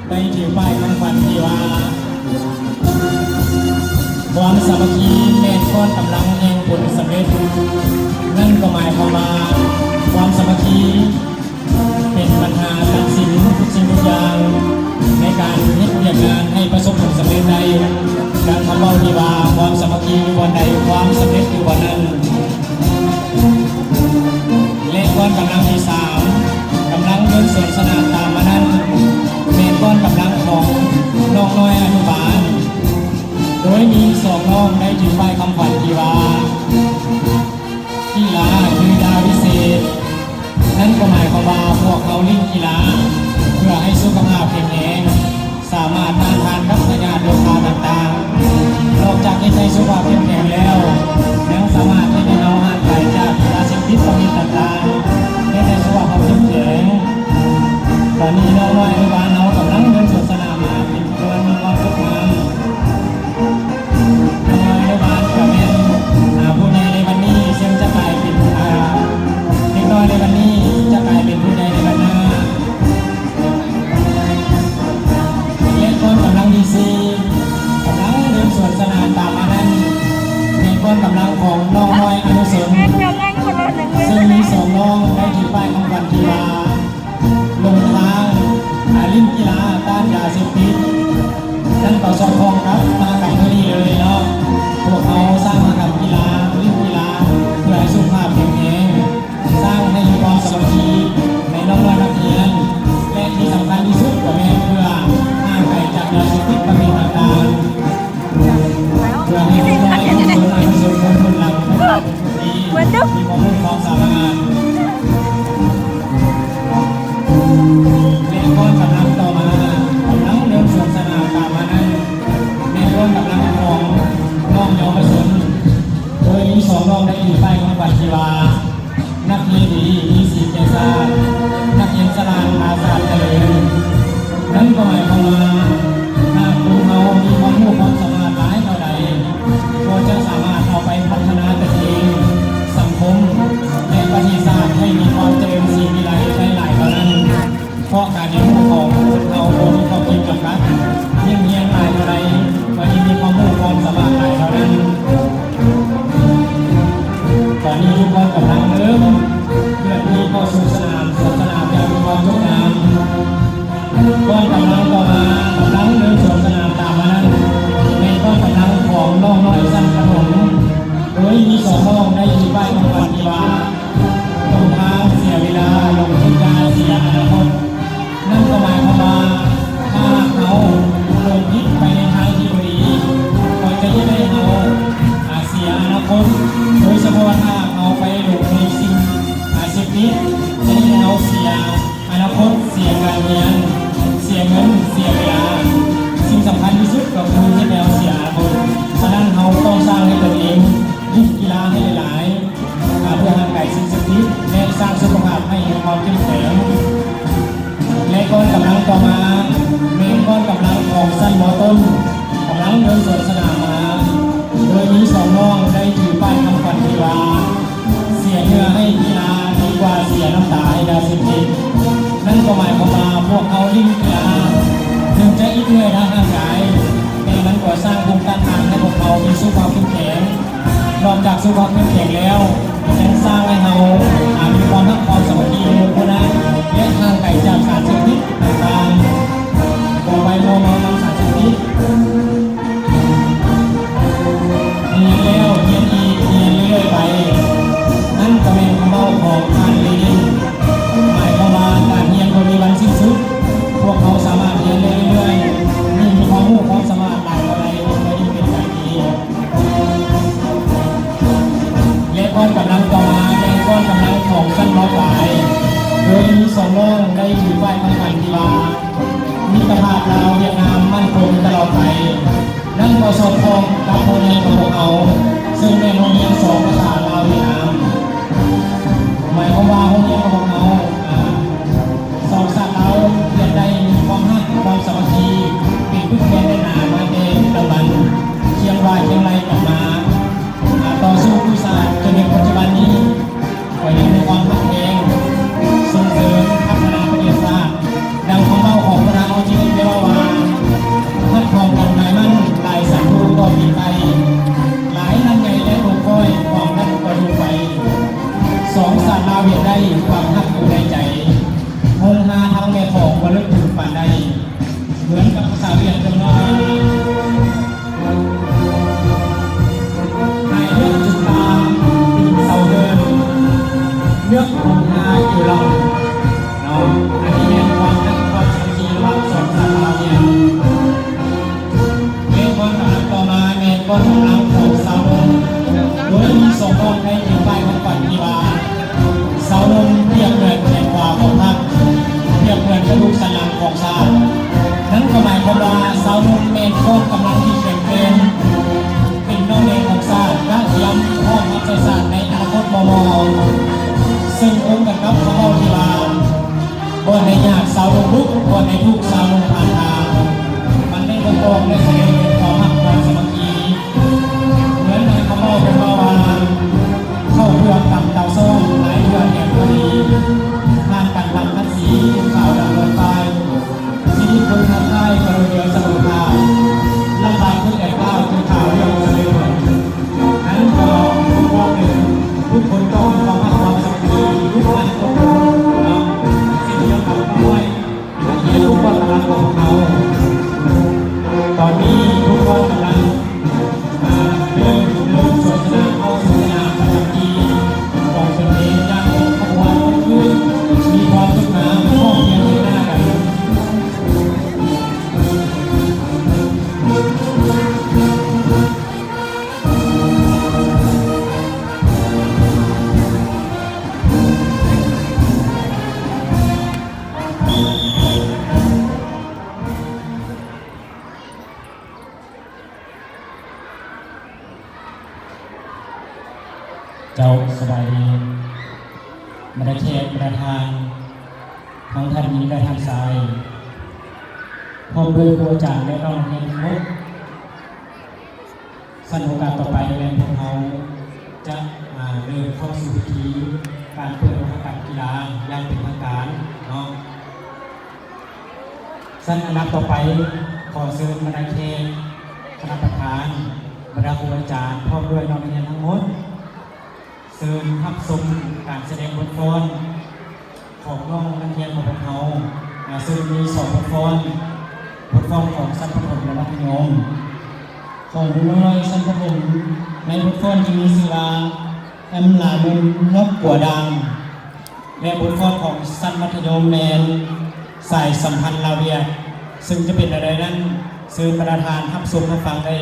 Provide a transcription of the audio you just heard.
ໄດ້ຖືປ້າຍຄຳຂວັນທີ່ວ່າ ຄວາມສາມັກຄີແມ່ນກ້ອນກຳລັງແຫ່ງຜົນສຳເລັດ. ນັ້ນກໍໝາຍຄວາມວ່າ ຄວາມສາມັກຄີເປັນບັນຫາຕັດສິນທຸກສິ່ງທຸກຢ່າງ ໃນການເຮັດວຽກງານໃຫ້ປະສົບຜົນສຳເລັດໄດ້. ດັ່ງຄຳເວົ້າທີ່ວ່າ ຄວາມສາມັກຄີຢູ່ບ່ອນໃດ ຄວາມສຳເລັດຢູ່ບ່ອນນັ້ນ. ແລະ ກ້ອນກຳລັງທີສາມ ກຳລັງເດີນສວນສະໜາມຕາມມານັ້ນ ແມ່ນກ້ອນກຳລັງຂອງນ້ອງນ້ອຍອະນຸບານ ໂດຍມີສອງນ້ອງໄດ້ຖືປ້າຍຄຳຂວັນທີ່ວ່າ ກິລາຄືຢາວິເສດ. ນັ້ນກໍໝາຍຄວາມວ່າພວກເຮົາຫຼິ້ນກິລາ ເພື່ອໃຫ້ສຸຂະພາບແຂງແຮງ, ສາມາດຕ້ານທານກັບພະຍາດໂລຄາຕ່າງໆ. ນອກຈາກເຮັດໃຫ້ສຸຂະພາບເຂັ້ມແຂງແລ້ວ, ຍັງສາມາດເຮັດໃຫ້ເຮົາຫ່າງໄກຈາກຢາເສບຕິດປະເພດຕ່າງໆ, ເຮັດໃຫ້ສຸຂະພາບເຂັ້ມແຂງ. ຕອນນີ້ນ້ອງນ້ອຍອະນຸບານເຮົາກຳລັງເດີນສວນສະໜາມມາເປັນຂະບວນມີຄວາມສົດງາມ. ນ້ອງນ້ອຍອະນຸບານກໍແມ່ນ ອາ ຜູ້ໃຫຍ່ໃນວັນນີ້ ເຊິ່ງຈະກາຍເປັນ ອາ ເດັກນ້ອຍໃນວັນນີ້ ຈະກາຍເປັນຜູ້ໃຫຍ່ໃນວັນໜ້າ. ແລະ ກ້ອນກຳລັງທີສີ່ ກຳລັງເດີນສວນສະໜາມຕາມມານັ້ນ ແມ່ນກ້ອນກຳລັງຂອງນ້ອງນ້ອຍອະນຸສົນ ເຊິ່ງມີສອງນ້ອງໄດ້ຖືປ້າຍຄຳຂວັນທີ່ວ່າ ລົງທາງ ອາ ຫຼິ້ນກິລາຕ້ານຢາເສບຕິດ. ນັ້ນກໍສອດຄ່ອງກັບມະຫະກຳມື້ນີ້ເລີຍເນາະ. ພວກເຮົາສ້າງມະຫະກຳກິລາ, ຫຼິ້ນກິລາ ເພື່ອໃຫ້ສຸຂະພາບແຂງແຮງ, ສ້າງໃຫ້ມີຄວາມສາມັກຄີໃນນ້ອງໆນັກຮຽນ ແລະ ທີ່ສຳຄັນທີ່ສຸດກໍແມ່ນເພື່ອຫ່າງໄກຈາກຢາເສບຕິດປະເພດຕ່າງໆ. ເພື່ອໃຫ້ເດັກນ້ອຍເຍົາວະຊົນ ອາຍຸຊົນຄົນລຸ້ນຫຼັງ ມີຄວາມຮູ້ຄວາມສາມາດ. ແລະ ກ້ອນກຳລັງຕໍ່ມາ ກຳລັງເດີນສວນສະໜາມຕາມມານັ້ນ ແມ່ນກ້ອນກຳລັງຂອງນ້ອງເຍົາວະຊົນ ໂດຍມີສອງນ້ອງໄດ້ຖືປ້າຍຄຳຂວັນທີ່ວ່າ ນັກຮຽນດີມີສີແກ່ຊາດ, ນັກຮຽນສະຫຼາດພາຊາດຈະເລີນ. ນັ້ນກໍໝາຍຄວາມວ່າ ຫາກຄົນເຮົາມີຄວາມຮູ້ຄວາມສາມາດຫຼາຍເທົ່າໃດ ກໍຈະສາມາດເອົາໄປພັດທະນາຕົນເອງ, ສັງຄົມ ແລະ ປະເທດຊາດໃຫ້ມີຄວາມຈະເລີນສີວິໄລໄດ້ຫຼາຍເທົ່ານັ້ນ. ເພາະການຮຽນຮູ້ຂອງຄົນເຮົາບໍ່ມີຂອບເຂດຈຳກັດ, ຍິ່ງຮຽນຫຼາຍເທົ່າໃດ ກໍຍິ່ງມີຄວາມຮູ້ຄວາມສາມາດຫຼາຍເທົ່ານັ້ນ. ຕອນນີ້ທຸກຄົນກຳລັງເລີ່ມເຄື່ອນທີ່ເຂົ້າສູ່ສະໜາມ, ສວນສະໜາມຢ່າງມີຄວາມຈົບງາມ. ກ້ອນກຳລັງຕໍ່ມາ, ກຳລັງເດີນສວນສະໜາມຕາມມານັ້ນ ແມ່ນກ້ອນກຳລັງຂອງນ້ອງນ້ອຍຊັ້ນປະຖົມ ໂດຍມີສອງນ້ອງໄດ້ຖືປ້າຍຄຳຂວັນທີ່ວ່າ ຫຼົງທາງເສຍເວລາ, ຫຼົງທິດຢ່າເສຍອະນາຄົດ. ນັ້ນກໍໝາຍຄວາມວ່າ ຖ້າຫາກເຮົາຫຼົງຜິດໄປໃນທາງທີ່ບໍ່ດີ ກໍຈະເຮັດໃຫ້ເຮົາ ອາ ເສຍອະນາຄົດ, ໂດຍສະເພາະຖ້າເຮົາໄປຫຼົງໃນສິ່ງ ອາ ເສບຕິດ ຈະເຮັດໃຫ້ເຮົາເສຍອະນາຄົດ, ເສຍການຮຽນ, ເສຍເງິນ, ເສຍເວລາ. ສິ່ງສຳຄັນທີ່ສຸດກໍຄືເຮັດໃຫ້ເຮົາເສຍອະນາຄົດ. ສະນັ້ນ ເຮົາຕ້ອງສ້າງໃຫ້ຕົນເອງຫຼິ້ນກິລາໃຫ້ຫຼາຍໆ ເພື່ອຮ່າງກາຍເສຍຕິດ ແລະ ສ້າງສຸຂະພາບໃຫ້ມີຄວາມເຂັ້ມແຂງ. ແລະ ກ້ອນກຳລັງຕໍ່ມາ ແມ່ນກ້ອນກຳລັງຂອງຊັ້ນ ມ.ຕົ້ນ ກຳລັງເດີນສວນສະໜາມມາ ໂດຍມີສອງນ້ອງໄດ້ຖືປ້າຍຄຳຂວັນທີ່ວ່າ ເສຍເຫື່ອໃຫ້ກິລາດີກວ່າເສຍນ້ຳຕາໃຫ້ຢາເສບຕິດ. ນັ້ນກໍໝາຍຄວາມວ່າ ພວກເຮົາຫຼິ້ນກິລາ ເຖິງຈະອິດເມື່ອຍທາງຮ່າງກາຍ ແຕ່ມັນກໍສ້າງພູມຕ້ານທານໃຫ້ພວກເຮົາມີສຸຂະພາບເຂັ້ມແຂງ. ນອກຈາກສຸຂະພາບເຂັ້ມແຂງແລ້ວ ຍັງສ້າງໃຫ້ເຮົາ ອາ ມີຄວາມຮັກຄວາມສາມັກຄີໃນໝູ່ຄົນ ແລະ ຫ່າງໄກຈາກສານເສບຕິດຕ່າງໆ ບໍ່ໄປມົວເມົານຳສານເສບຕິດ. ຮຽນແລ້ວຮຽນອີກ, ຮຽນເລື້ອຍໆໄປ. ນັ້ນກໍແມ່ນຄຳເວົ້າຂອງທ່ານເລນິນ. ໝາຍຄວາມວ່າການຮຽນບໍ່ມີວັນສິ້ນສຸດ. ພວກເຮົາສາມາດຮຽນໄດ້ເລື້ອຍໆ, ຍິ່ງມີຄວາມຮູ້ຄວາມສາມາດຫຼາຍເທົ່າໃດ ກໍຍິ່ງເປັນການດີ. ແລະ ກ້ອນກຳລັງຕໍ່ມາແມ່ນກ້ອນກຳລັງຂອງຊັ້ນ ມ.ປາຍ ໂດຍມີສອງນ້ອງໄດ້ຖືປ້າຍຄຳຂວັນທີ່ວ່າ ມິດຕະພາບລາວຫວຽດນາມໝັ້ນຄົງຕະຫຼອດໄປ. ນັ້ນກໍສອດຄ່ອງກັບໂຮງຮຽນຂອງພວກເຮົາ ເຊິ່ງແມ່ນໂຮງຮຽນສອງພາສາລາວຫວຽດນາມ. ໝາຍຄວາມວ່າໂຮງຮຽນຂອງພວກເຮົາ ອາ ສອງຊາດລາວຫວຽດໄດ້ມີຄວາມຮັກຄວາມສາມັກຄີ ເປັນປຶກແຜ່ນແໜ້ນໜາມາແຕ່ດຶກດຳບັນ ຄຽງບ່າຄຽງໄລ່ກັນມາ ອາ ຕໍ່ສູ້ກູ້ຊາດ ຈົນເຖິງປັດຈຸບັນນີ້ ກໍຍັງມີຄວາມຮັກແພງ ສົ່ງເສີມພັດທະນາປະເທດຊາດ. ດັ່ງຄຳເວົ້າຂອງຫົວໜ້າເຮົາຈີນໄດ້ເວົ້າ ເໝືອນກັບພາສາຫວຽດເພິ່ນເວົ້າວ່າ ນາຍເຮືອນຈຸດຕາຕີນເສົາເຮືອນ ເລືອກຫົນໜ້າຢູ່ລຳເນາະ. ອັນນີ້ແມ່ນຄວາມຮັກຄວາມສາມັກຄີລະຫວ່າງສອງຊາດລາວຫວຽດ. ແມ່ນກ້ອນກຳລັງຕໍ່ມາ ແມ່ນກ້ອນກຳລັງຂອງຊາວໜຸ່ມ ໂດຍມີສອງກ້ອນໃນເຂດປ້າຍຂອງຂວັນທີ່ວ່າ ຊາວໜຸ່ມປຽບເໝືອນແຂນຂວາຂອງພັກ ປຽບເໝືອນກະດູກສັນຫຼັງຂອງຊາດ. ນັ້ນກໍໝາຍຄວາມວ່າ ຊາວໜຸ່ມແມ່ນກ້ອນກຳລັງທີ່ແຂງແກ່ນ ເປັນໜໍ່ແໜ່ຂອງຊາດ ກະກຽມພ້ອມຮັບໃຊ້ຊາດໃນອະນາຄົດມໍ່ໆ ເຊິ່ງກົງກັນກັບຄຳເວົ້າທີ່ວ່າ ບ່ອນໃດຍາກຊາວໜຸ່ມລຸກ ບ່ອນໃດທຸກຊາວໜຸ່ມຜ່ານທາງ. ມັນໄດ້ບົ່ງບອກ ແລະ ສະແດງເຖິງຄວາມຮັກຄວາມສາມັກຄີ ເໝືອນດັ່ງຄຳເວົ້າເພິ່ນເວົ້າວ່າ ເຂົ້າເຜືອກຕຳເຕົ້າຊ້ອນ ຫຼາຍເທື່ອແຖມພໍດີ ທາງກັນທັງຄັນສີ ຂາວດຳເລີນໄປ ຊີວິດຄົນທາງໃຕ້ກໍໂດດດ່ຽວສະເໝີພາວ ລຳບາກຄົນແອບກ້າວ ຄືຂາວດຽວສະເໜີເພິ່ນ. ນັ້ນກໍບົ່ງບອກເຖິງທຸກຄົນຕ້ອງມີຄວາມຮັກຄວາມສາມັກຄີ ຢູ່ບ້ານຄົນເນາະ ເຊັ່ນດຽວກັບນ້ອຍ ນັກຮຽນທຸກຄົນກຳລັງຂອງເຮົາ ຕອນນີ້ທຸກຄົນກຳລັງ ອ່າ ເລີ່ມ ເລີ່ມສົນທະນາເຂົ້າສົນທະນາປະຈຳປີຂອງຕົນເອງຢ່າງຄົບຖ້ວນ ຄືມີຄວາມສຸກງາມພ້ອມພຽງເຫັນໜ້າກັນ. ເຈົ້າ ສະບາຍດີ ບັນດາແຂກ ບັນດາທ່ານ ທັງທ່ານຍິງ ແລະ ທ່ານຊາຍ ພ້ອມດ້ວຍຄູອາຈານ ແລະ ນ້ອງນັກຮຽນທັງໝົດ. ຊັ້ນໂອກາດຕໍ່ໄປແມ່ນພວກເຮົາຈະ ອ່າ ເລີ່ມເຂົ້າສູ່ພິທີການເປີດມະຫະກຳກິລາຢ່າງເປັນທາງການເນາະ. ຊັ້ນອັນດັບຕໍ່ໄປ ຂໍເຊີນບັນດາແຂກ, ຄະນະປະທານ, ບັນດາຄູອາຈານ ພ້ອມດ້ວຍນ້ອງນັກຮຽນທັງໝົດ ເຊີນຮັບຊົມການສະແດງບົດຟ້ອນຂອງນ້ອງນັກຮຽນຂອງພວກເຮົາ ອາ ເຊິ່ງມີສອງບົດຟ້ອນ, ບົດຟ້ອນຂອງຊັ້ນປະຖົມ ແລະ ມັດທະຍົມ. ຂອງໜູນ້ອຍຊັ້ນປະຖົມ ໃນບົດຟ້ອນຈະມີຊື່ວ່າ ແອມລາມົນນົກກົວດ່າງ ແລະ ບົດຟ້ອນຂອງຊັ້ນມັດທະຍົມແມ່ນ ສາຍສຳພັນລາວຫວຽດ ເຊິ່ງຈະເປັນແນວໃດນັ້ນ ເຊີນບັນດາທ່ານຮັບຊົມຮັບຟັງໄດ້